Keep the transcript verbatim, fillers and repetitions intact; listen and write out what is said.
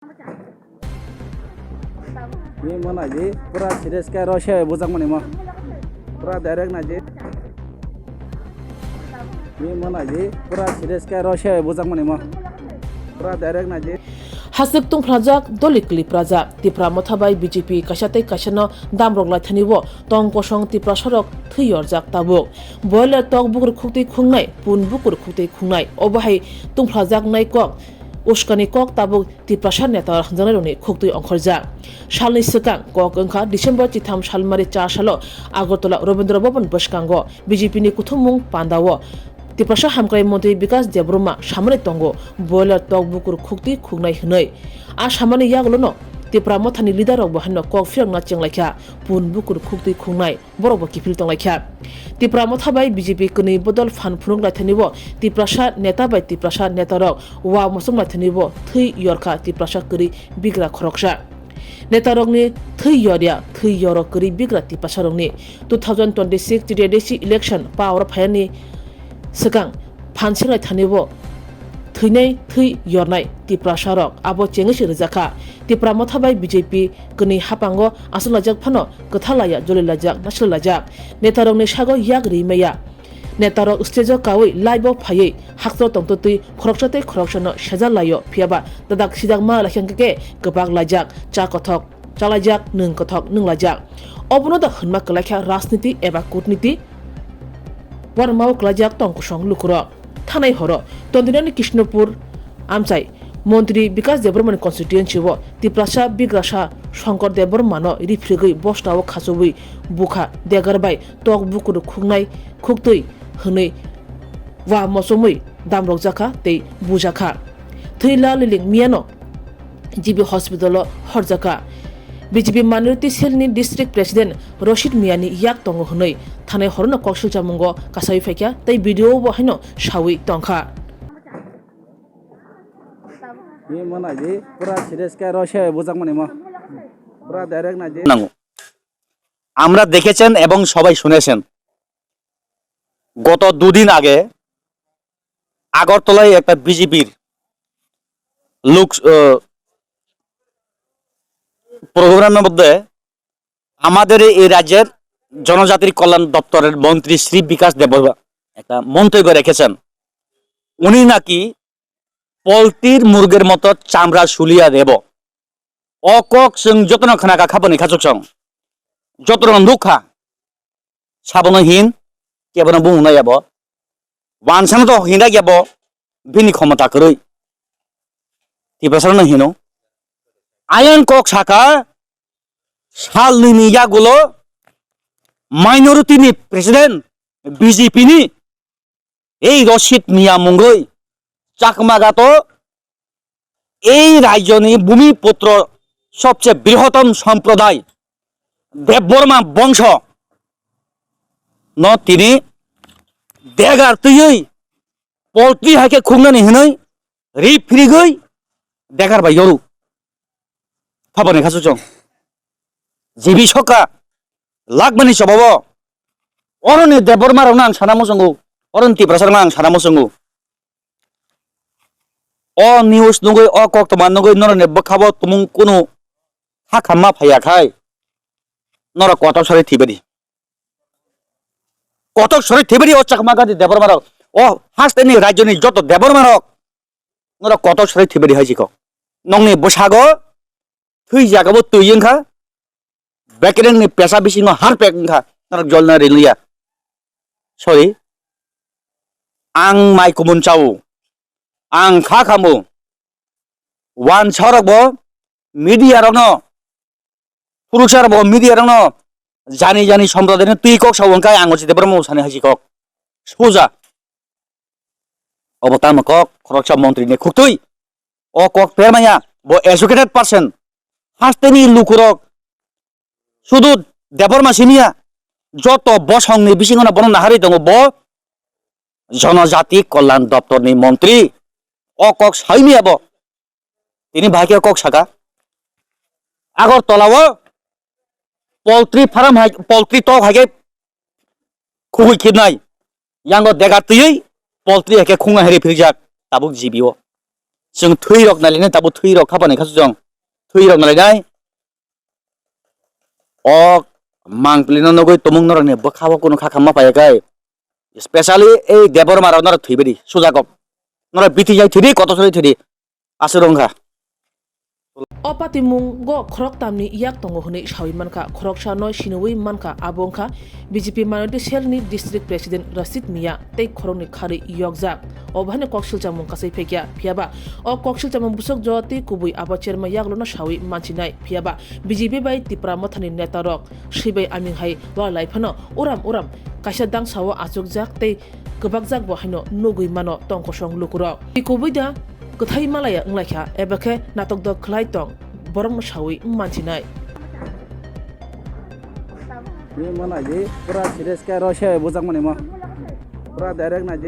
Ni mo naidi, pura serious khe ro se bujak mani mo. Pura direct naidi. Ni mo naidi, pura serious khe ro se bujak mani mo. Pura direct naidi. Hasik tungphrajak, doli kwlwi phrajak, Tipra Motha bai B J P kaisa tei kaisa no damrok laithani bo tong kosong Tiprasa rok thwi yorjak tabuk. Boiler tok bukur khuktwi khungnai, pun bukur khuktwi khungnai. Obo hai tungphrajak nai kok, uskani kok tabuk Tiprasa neta hamjaknairokni khuktwi ongkhorjak. Salni swkang, kok wngkha December chitham salmari char salo Agartala Rabindra Bhavan bwskango B J P ni kuthumung pandao Tiprasa hamkrai montri Bikas Debbarma samani tongo boiler tok bukur khuktwi khuknai hwnwi. A samani yagulono Tipra Mothani leader rokbo haino kok phiyokna chenglaikha, pun bukur khuktwi khuknai. Borokbo kiphil tonglaikha. Tipra Motha bai B J P kwnwi bodol phan phunuk laithanibo Tiprasa neta bai Tiprasa netarok wa mosom laithanibo thwi yorkha Tiprasa kwrwi bigra khoroksa. Netarokni thwi yorya, thwi yoro kwrwi bigra Tiprasarokni two thousand twenty-six T T A D C election power phayani swkang phan senglaithanibo thwinai thwi yornai Tiprasarok abo chengwi se rwjakha. Tipra Motha bai B J P kwnwi haphango aswk laijak phano kwthar laiya, joli laijak, naisle laijak. Netarokni sago yak ri maya. Netarok stage-o kaui live-o phaiwi hakchalo tongtwtwi khoroksa tei khoroksano sejak laio, phiyaba dadak sidak ma lai khe kwbak laijak, cha kothok chalaijak, nwng kothok nwnglaijak. Obono da hwnma kwlaikha rajniti eba kutniti? Uanama o kwlaijak tong kosong lukurok. Thanai horo twenty-nine Krishnapur amchai montri Bikas Debbarmani constituency o Tiprasa bigrasa Shankar Debbarmano riphirigwi bostao khachubwi bukha degar bai tok bukur khuknai khuktwi hwnwi wa mochomwi damrokjakha tei bujakha. Thwi la liling miyano G B hospital-o horjakha. B J P minority cell-ni district president Rashid Miyani yak tongo hwnwi thanai horono kok silchamungo kasawi phaikha tei video-o bo haino sawi tongkha. Ni mo naidi, pura serious khe ro se bujak mani mo. Pura direct naidi. নাঙো। আমরা দেখেছেন এবং সবাই শুনেছেন, গত দুদিন আগে আগরতলায় একটা বিজেপির লোক, আহ, প্রোগ্রামের মধ্যে আমাদের এই রাজ্যের জনজাতির কল্যাণ দপ্তরের মন্ত্রী শ্রী বিকাশ দেব একটা মন্তব্য রেখেছেন। উনি নাকি পোলট্রির মুরগের মতো চামড়া ছুলিয়া দেব। O kok chwng jotono khna kha, khapani khachuk chwng jotono nuk kha. Sabono hin, kebono bumung nai abo. Wansano to hin dak abo, bini khomota kwrwi. Tiprasano hino. Ayang kok saka, sal nini yagulo, minority ni president, B J P ni, এই রশিদ মিয়া মুঙ্গই চাকমাগাতো এই রাজ্যনি ভূমিপুত্র সবচেয়ে বৃহত্তম সম্প্রদায় দেববর্মা বংশ ন তিনি দেগার তুই পোলট্রি হাইকে খুঁজনানি হনই রি ফিরিগই দেগার বা ইয়রু থাপানি খাসু চং জিবি সকা লাগমানি সবাবো অরনি দেববর্মা রং নাং সানা মসঙ্গু অরনি তিপ্রাসা রং নাং সানা মসঙ্গু O news nugui, o koktwma nugui norokni bwkhao tumung kunu hakhamma phaiya khai norok kotor sari thwibadi. Kotor sari thwibadi o Chakma Gadi Debbarma rok, o hasteni rajyoni joto Debbarma rok norok kotor sari thwibadi hai jikok. Nokni bwsago thwi jagao twi wngkha, bekerengni pesa bisingo harpek wngkha, norok jolna riliya. Sorry, ang mai kumun chao, ang kha khamu, wansa rokbo media rokno, phuruksa rokbo media rokno jani jani sompradai no twi kok sao wngkha, ang uchi Debbarma sani hai jikok. Suja. Obo tamo kok, khoroksa montri ni khuktwi. O kok permaya, bo educated person. Hasteni lukurok sudu Debbarma simiya, joto bosongni bisingono bono naharwi tongo, bo Jonojati Kolyan Doptorni montri. O kok saimiya bo. Tini bahai khe kok saka. Agartala o poultry farm hai, poultry tok hai khe khugui khibnai. Yango dega twiwi poultry hai khe khungna hai rw phirijak tabuk G B o. Chwng thwi rok nai lainai, tabuk thwi rok khapani kha chwng. Thwi rok nai lainai. O mangpili no nugwi tumung norok ni bwkha o kunu kha khamma paiya kai. Specially ei Debbarma rok norok thwi bidi sujakok. Norok biti jai thwi di, kotor sori thwi di. Aswk wngkha. O patimung go khoroktamni yak tongo hwnwi sawi mankha, khoroksa no siniwi mankha, abo wngkha B J P Minority Cell ni District President Rashid Mia tei khoroknwi kharwi yokjak. O bahai no kok silchakmung kasai phekya, phiyaba o kok silchakmung bwswk jotwi kubui abo chairman yagulo no sawi manchinai, phiyaba B J P bai Tipra Motha ni neta rok swibai aming hai wa lai phano uram uram kaisa dangsa o achukjak tei kwbakjak bo haino nugwi mano tong kosong lukurok. Tei kubui da kwthai malaya wnglaikha eba khe natok dok khlai tong borokno sawi manchinai. Ni mo naidi pura serious khe aro se bujak mani mo. Pura direct naidi.